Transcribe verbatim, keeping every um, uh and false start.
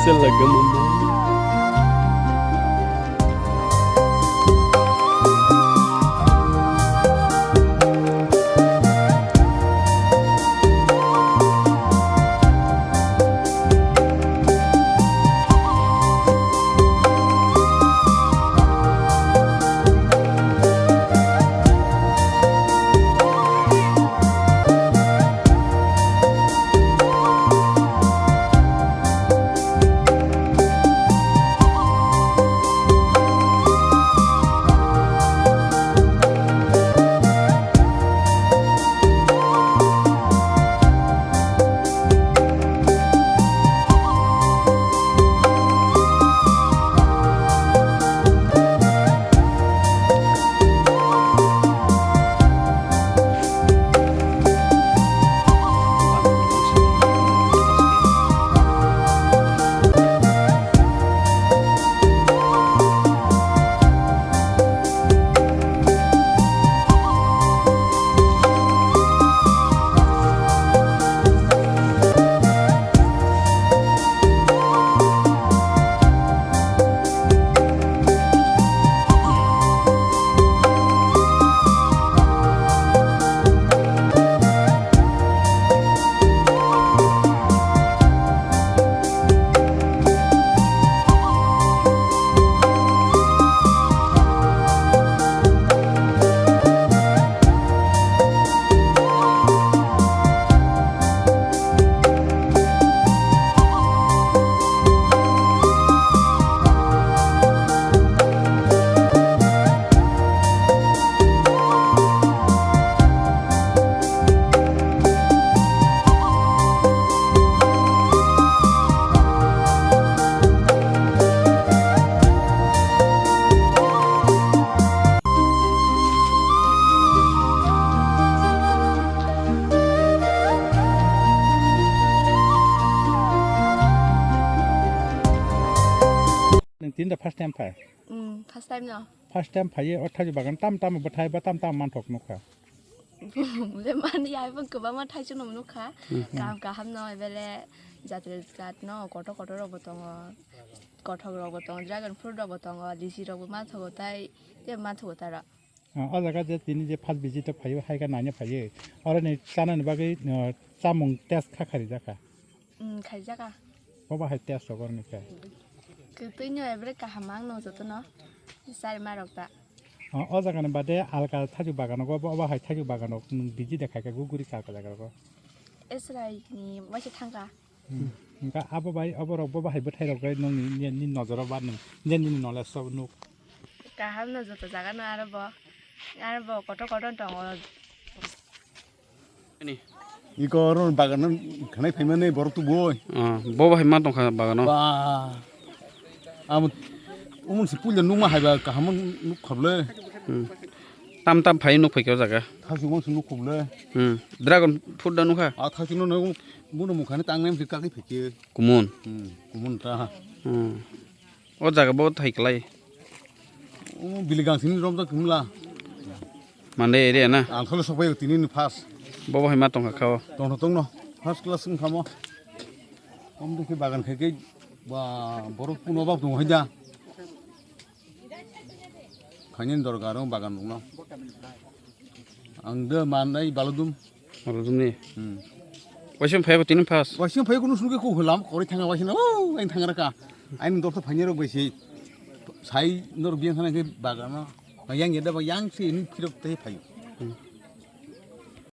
Talaga naman. Nung tini da first time phai? Mm, first time no. First time phai, o thaichuk bagan tam tam bwthai ba tam tam manthok nukha. Bumung le mani ya, bo kwbangma thaichuk no nukha. Hmm. Kaham kaham no, ebele jatri jat no, kotor kotor rok bo tongo, kothok rok bo tongo, dragon fruit rok bo tongo, lisi rok bo manthogo tai, tei manthogo tara. Ah, o jaga je tini je first visit o phaio, hai khe naina phaio. Oro ni chanani bagwi, ah, chamung test kha khari jakha. Mm, khaijak a. Bobo hai test rok oroni khe. Kwtwino ebre kaham ang no jotono. Sari ma rok ta. O, o jaga ni bade alka thaichuk bagan o, bo, bo hai thaichuk bagan o, nwng visit de khai khe guguri kha alka jaga rok o. Esrai ni waisa thangka. Hmm. Hingkha abo bai, abo rok bobo hai bwthai rok bai nwng ni, ni, ni nojoro ba nwng, je nini knowledge o nuk. Kaham no joto jaga no aro bo, aro bo kotor kotor tongo. Ni. Iko oro bagan khanai phaimani borok tu boi. Ah, bo bahai ma tongkha bagano. Ba. Amo umon si puja numa haiba kaham nuk khable. Hmm. Tam tam phai nuk phaikhe o jaga. Thasi umon si nuk khable. Hmm. Dragon fruit da nukha. A thasi no no muno mukhani tang nem si kaki phaiche. Kumun. Hmm. Kumun ta. Hmm. O jaga bo thai klai. O bili gangsini romjak himla. Mande area na? Ang thole sokbai tini ni first. Bo bo hai ma tongkha khao. Tongno tongno. First class wngkha mo. Om dikhe bagan khai khe ba borok kuno bab tongo haida. Khaini dorgar o bagan rokno. Ang de manai baludum. Baludum ni. Hmm. Waisa phai bo tini first. Waisa phai kunu sunu ke ko lam kori thanga waisa na. Oh, ain thanga raka. Ain dortho phai ni rok bai si. Sai nor biang thana ke bagano. Yang ya da ba yang si ni phirok te phai.